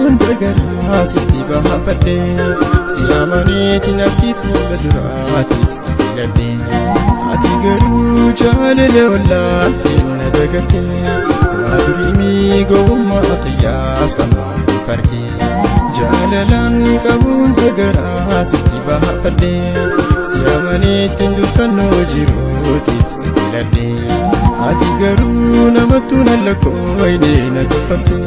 qabuun dagaraa sitti baafadhe si amaneeti natti fuula duraatiif si filadhe ati garuu jaalala wallaaltee na dagatte waa durii gowwummaa qiyyaasa maaf farkee jaalalaan qabuun dagaraa sitti baafadhe si amaneetti duskannoo jiruutiif si filadhe ati garuu namattuu na lakkooyne na tuffatte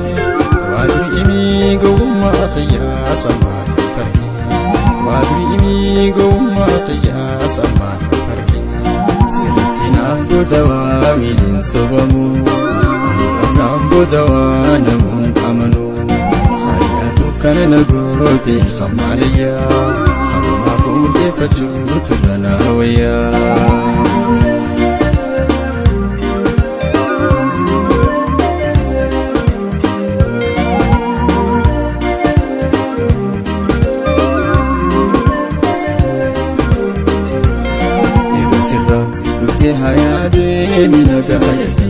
waa durii gowwummaa qiyyaasa maaf farkee waa durii gowwummaa qiyyaasa maaf farkee sirriitti naaf godawaa miiliin sobamu naaf godawaa namuun amanu hariyaatu kana na goote hamaalayyaa hamumaaf murteeffachuu turranaa wayyaa. Sirra dhuftee hayaa deemi nagaayatti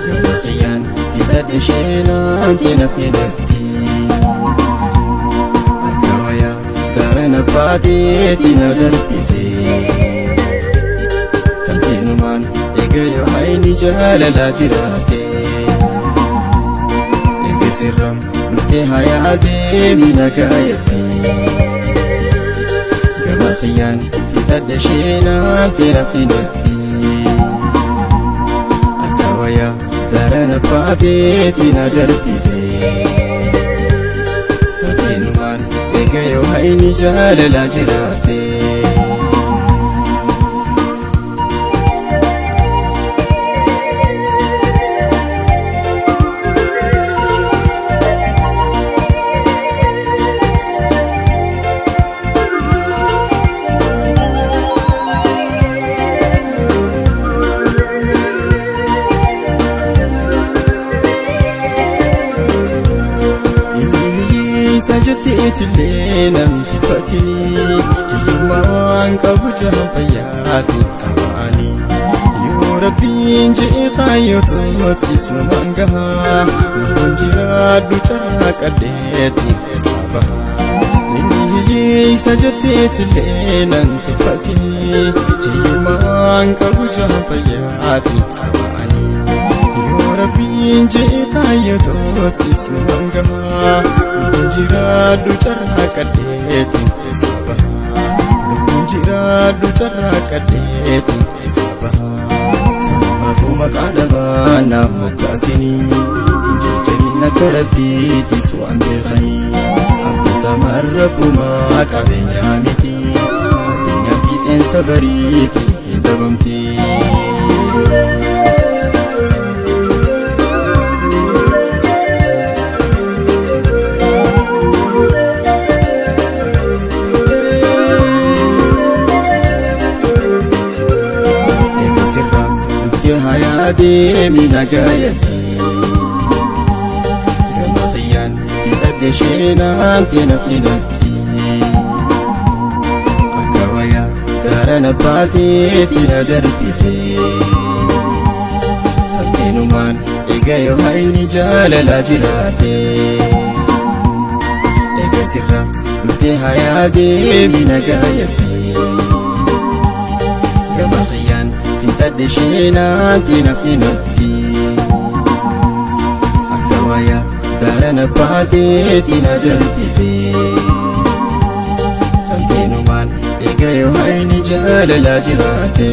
gama xiyyaan bitadhe sheenaan teena fedhatti akka wayaa daran abbaateeti na darbite tamteenumaan eega yoo hayni jaalalaa jiraate eega sirra dhuftee hayaa deemi nagaayatti gama xiyyaan bitadhe sheenaan teena fedhatti akka wayaa daran abbaateeti na darbite tafeenumaan eega yoo hayni jaalalaa jiraate. Isa jetteetillee namti fatini hiyyummaa waan qabu jahan fayyaatiin qaba'anii yoo rabbiin je'e kaayyoototti sumaan gahaa lubbuun jiraadhu carraa qadheetiin keessa baha inni hiyyeessa jetteetillee namti fatini hiyyummaa waan qabu jahan fayyaatiin qaba'anii yoo rabbiin je'e kaayyoototti sumaan gahaa lubbuun jiraadhu carraa qadheetiin keessa baha lubbuun jiraadhu carraa qadheetiin keessa baha Tamaafuu maqaa dhabaa naaf moggaasinii hin jarjarin akka rabbiitis waan beekanii abdatamaan rabbumaa qabeenyaa miti addunyaa fiixeensa bariitii hin dhabamti. Sirra dhuftee hayaa deemi nagaayatti gama xiyyaan bitadhe sheenaan teena fidatti akka wayaa daran abbaateeti na darbite fakkeenumaan eega yoo hayni jaalalaa jiraate eega sirra dhuftee hayaa deemi nagaayatti gama xiyyaan bitadhe sheenaan teena fidatti akka wayaa daran abbaateeti na darbite tamteenumaan eega yoo hayni jaalalaa jiraate.